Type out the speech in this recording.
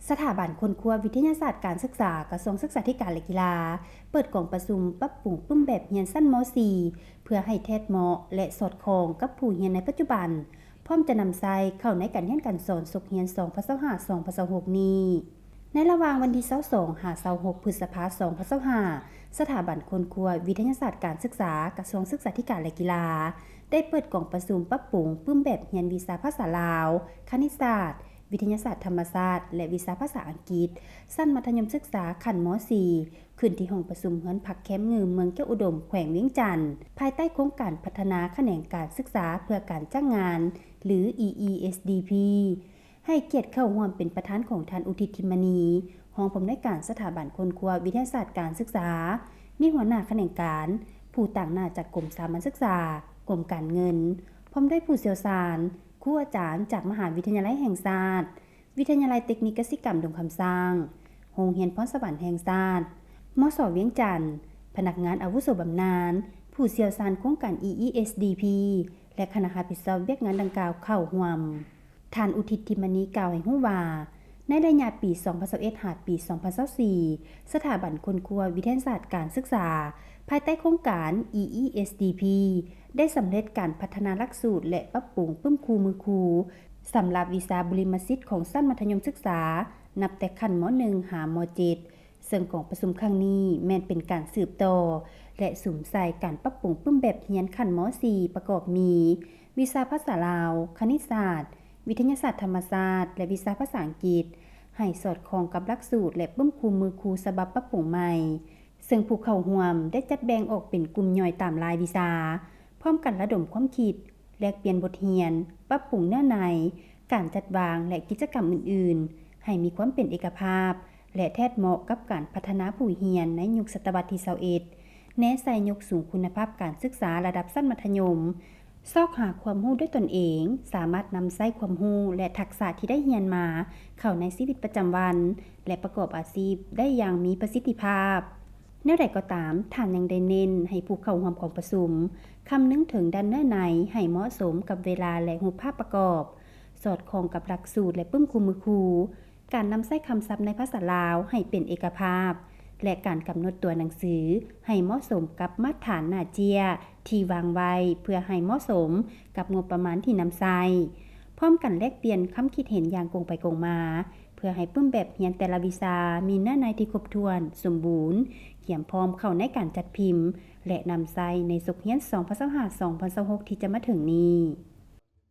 ສະຖາບັນຄົ້ນຄວ້າວິທະຍາສາດການສຶກສາ ກະຊວງສຶກສາທິການ ແລະ ກິລາ ເປີດກອງປະຊຸມປັບປຸງປຶ້ມແບບຮຽນຊັ້ນ ມ.ສີ່ ເພື່ອໃຫ້ແທດເໝາະ ແລະ ສອດຄ່ອງກັບຜູ້ຮຽນໃນປັດຈຸບັນ, ພ້ອມຈະນຳໃຊ້ເຂົ້າໃນການຮຽນການສອນສົກຮຽນ ສອງພັນຊາວຫ້າ ສອງພັນຊາວຫົກນີ້. ໃນລະຫວ່າງວັນທີຊາວສອງ ຫາ ຊາວຫົກ ພຶດສະພາ ສອງພັນຊາວຫ້າ ສະຖາບັນຄົ້ນຄວ້າວິທະຍາສາດການສຶກສາ ກະຊວງສຶກສາທິການ ແລະ ກິລາ ໄດ້ເປີດກອງປະຊຸມປັບປຸງປຶ້ມແບບຮຽນວິຊາພາສາລາວ, ຄະນິດສາດ, ວິທະຍາສາດທຳມະຊາດ ແລະ ວິຊາພາສາອັງກິດ ຊັ້ນມັດທະຍົມສຶກສາຂັ້ນ ມ.ສີ່ ຂຶ້ນທີ່ຫ້ອງປະຊຸມເຮືອນພັກແຄມງື່ມ ເມືອງແກ້ວອຸດົມ ແຂວງວຽງຈັນ ພາຍໃຕ້ໂຄງການພັດທະນາຂະແໜງການສຶກສາເພື່ອການຈ້າງງານ ຫຼື EESDP ໃຫ້ກຽດເຂົ້າຮ່ວມເປັນປະທານຂອງທ່ານ ອຸທິດ ທິມມະນີ ຮອງຜູ້ອຳນວຍການສະຖາບັນຄົ້ນຄວ້າວິທະຍາສາດການສຶກສາ, ມີຫົວໜ້າຂະແໜງການ, ຜູ້ຕາງໜ້າຈາກກົມສາມັນສຶກສາ, ກົມການເງິນ, ພ້ອມດ້ວຍຜູ້ຊ່ຽວຊານ, ຄູອາຈານຈາກມະຫາວິທະຍາໄລແຫ່ງຊາດ, ວິທະຍາໄລເຕັກນິກກະສິກຳດົງຄຳຊ້າງ, ໂຮງຮຽນພອນສະຫວັນແຫ່ງຊາດ, ມສ ວຽງຈັນ, ພະນັກງານອາວຸໂສບຳນານ, ຜູ້ຊ່ຽວຊານໂຄງການ EESDP ແລະ ຄະນະຮັບຜິດຊອບວຽກງານດັ່ງກ່າວເຂົ້າຮ່ວມ. ທ່ານ ອຸທິດ ທິມມະນີ ກ່າວໃຫ້ຮູ້ວ່າ ໃນໄລຍະປີສອງພັນຊາວເອັດ ຫາ ປີສອງພັນຊາວສີ່ ສະຖາບັນຄົ້ນຄວ້າວິທະຍາສາດການສຶກສາ ພາຍໃຕ້ໂຄງການ EESDP ໄດ້ສຳເລັດການພັດທະນາຫຼັກສູດ ແລະ ປັບປຸງປຶ້ມຄູ່ມືຄູ ສຳລັບວິຊາບຸລິມະສິດຂອງຊັ້ນມັດທະຍົມສຶກສາ ນັບແຕ່ຂັ້ນ ມ.ໜຶ່ງ ຫາ ມ.ເຈັດ ເຊິ່ງກອງປະຊຸມຄັ້ງນີ້ແມ່ນເປັນການສືບຕໍ່ ແລະ ສຸມໃສ່ການປັບປຸງປຶ້ມແບບຮຽນຂັ້ນ ມ.ສີ່ ປະກອບມີ ວິຊາພາສາລາວ, ຄະນິດສາດ, ວິທະຍາສາດທຳມະຊາດ ແລະ ວິຊາພາສາອັງກິດ ໃຫ້ສອດຄ່ອງກັບຫຼັກສູດ ແລະ ປຶ້ມຄູ່ມືຄູສະບັບປັບປຸງໃໝ່, ເຊິ່ງຜູ້ເຂົ້າຮ່ວມໄດ້ຈັດແບ່ງອອກເປັນກຸ່ມຍ່ອຍຕາມລາຍວິຊາ, ພ້ອມກັນລະດົມຄວາມຄິດ, ແລກປ່ຽນບົດຮຽນ, ປັບປຸງເນື້ອໃນ, ການຈັດວາງ ແລະ ກິດຈະກຳອື່ນໆ ໃຫ້ມີຄວາມເປັນເອກະພາບ ແລະ ແທດເໝາະກັບການພັດທະນາຜູ້ຮຽນໃນຍຸກສະຕະວັດທີຊາວເອັດ, ແນໃສ່ຍົກສູງຄຸນນະພາບການສຶກສາລະດັບຊັ້ນມັດທະຍົມ, ຊອກຫາຄວາມຮູ້ດ້ວຍຕົນເອງ, ສາມາດນຳໃຊ້ຄວາມຮູ້ ແລະ ທັກສະທີ່ໄດ້ຮຽນມາເຂົ້າໃນຊີວິດປະຈຳວັນ ແລະ ປະກອບອາຊີບໄດ້ຢ່າງມີປະສິດທິພາບ. ແນວໃດກໍຕາມ, ທ່ານຍັງໄດ້ເນັ້ນໃຫ້ຜູ້ເຂົ້າຮ່ວມກອງປະຊຸມ ຄຳນຶງເຖິງດ້ານເນື້ອໃນໃຫ້ເໝາະສົມກັບເວລາ ແລະ ຮູບພາບປະກອບ, ສອດຄ່ອງກັບຫຼັກສູດ ແລະ ປຶ້ມຄູ່ມືຄູ, ການນຳໃຊ້ຄຳສັບໃນພາສາລາວໃຫ້ເປັນເອກະພາບ ແລະ ການກຳນົດຕົວໜັງສືໃຫ້ເໝາະສົມກັບມາດຖານໜ້າເຈ້ຍທີ່ວາງໄວ້ ເພື່ອໃຫ້ເໝາະສົມກັບງົບປະມານທີ່ນຳໃຊ້, ພ້ອມກັນແລກປ່ຽນຄຳຄິດເຫັນຢ່າງກົງໄປກົງມາ ເພື່ອໃຫ້ປຶ້ມແບບຮຽນແຕ່ລະວິຊາມີເນື້ອໃນທີ່ຄົບຖ້ວນ, ສົມບູນ, ກຽມພ້ອມເຂົ້າໃນການຈັດພິມ ແລະ ນຳໃຊ້ໃນສົກຮຽນ ສອງພັນຊາວຫ້າ ສອງພັນຊາວຫົກ ທີ່ຈະມາເຖິງນີ້.